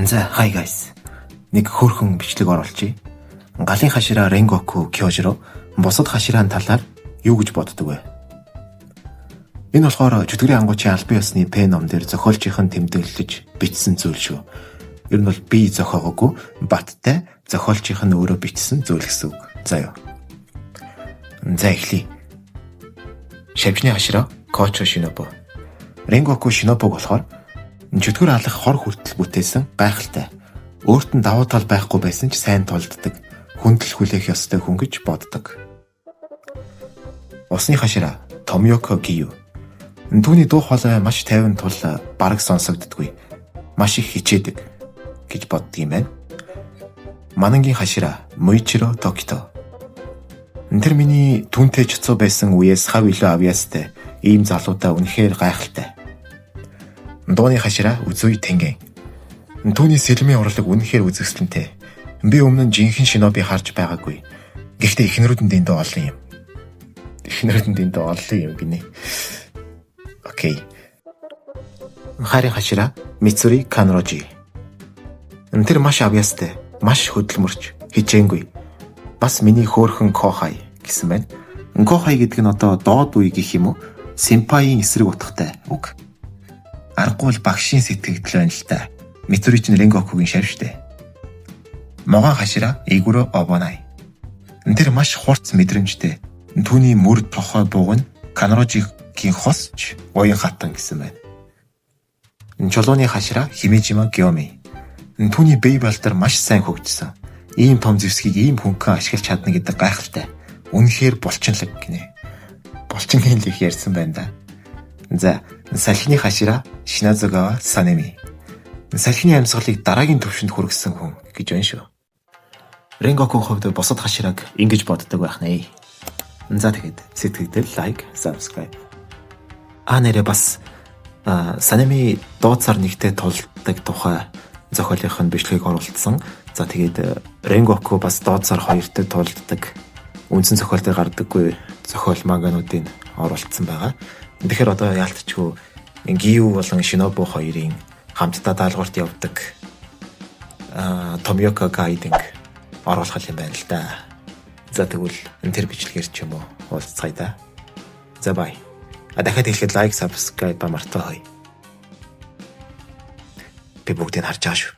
За, hi guys. Нэг хөөрхөн бичлэг оруулчихъя. Галын хашираа Ренгоку Кёжиро бусад хашираан талаар юу гэж боддог вэ? Энэ болохоор чөтгөрийн ангуучийн албан ёсны П ном дээр зохиолчийн тэмдэглэж бичсэн зүйл шүү. Ер нь бол би зохиогоогүй, Баттай зохиолчийн нь өөрөө бичсэн зүйл гэсэн үг. За юу. За, эхлэе. Шавжны хашираа Кочо Шинобу. Ренгоку Шинобуг болохоор чөтгөр алах хор хүртэл бүтээсэн гайхалтай. Өөрт нь давуу тал байхгүй байсан ч сайн тулддаг, хүндэл хүлээх ёстой хүн гэж боддог. Усны хашираа Томиока Гию. Түүний дуу хоолой маш тайван тул бараг сонсогддоггүй. Маш их хичээдэг гэж боддог юм байна. Манангийн хашираа Муичиро Токито. Тэр миний түүнтэй чоцоо байсан үеэс хав илүү авьяастай ийм залуудаа үнэхээр гайхалтай. Дууны хашираа Үзүй Тэнген. Түүний сэлмийн урлаг үнэхээр үзэсгэлэнтэй. Би өмнө нь жинхэнэ шиноби харж байгаагүй. Гэхдээ эхнэрүүд нь дэндүү олон юм. Эхнэрүүд нь дэндүү олон юм гинэ. Okay. Хайрын хашираа Мицури Канрожи. Тэр маш авьяастай, маш хөдөлмөрч, хичээнгүй. Бас миний хөөрхөн кохай гэсэн байна. Кохай гэдэг нь одоо доод үе гэх юм уу? Сенпайын эсрэг утгатай үг. Аргагүй л багшийн сэтгэгдэл байна л та. Мицури чинь Ренгокугийн шавь штэ. Могоон хашираа Игүрө Обонай. Тэр маш хурц мэдрэмжтэй. Түүний мөр тохой буг нь Канрожигийн хосч уян хатан гэсэн байна. Чулууны хашираа Химежима Гёми. Түүний бие балдар маш сайн хөгжсөн. Ийм том зэвсгийг ийм хөнгөн ашиглаж чадна гэдэг гайхалтай. Үнэхээр булчинлаг гинэ. Булчингийн л их ярьсан байна да. За, салхины хашираа Шиназугава Санеми. Салхины амьсгалыг дараагийн түвшинд хүргэсэн хүн гэж байна шүү. Ренгокун хувьд бусад хаширааг ингэж боддог байх нэ. За, тэгэхэд сэтгэгдэл like, subscribe. А нэрээ бас Санеми дууцаар нэгтэй тулдаг тухай зохиолынх нь бичлэгийг оруулсан. За, тэгээд Ренгоку бас дууцаар хоёртой тулддаг үндсэн зохиол дээр гардаггүй зохиол мангануудыг оруулсан байгаа. Тэгэхээр одоо яалтчгүй Гию болон Шинобу хоёрын хамтдаа даалгаварт явдаг Томиока guide ыг оруулах юм байна л да. За, тэгвэл тэр бичлэгээр ч юм уу уулзцгаая да. За, bye. А дахиад хэлэхэд like, subscribe ба мартаа хой. Би бүгдийг харж байгаа шүү.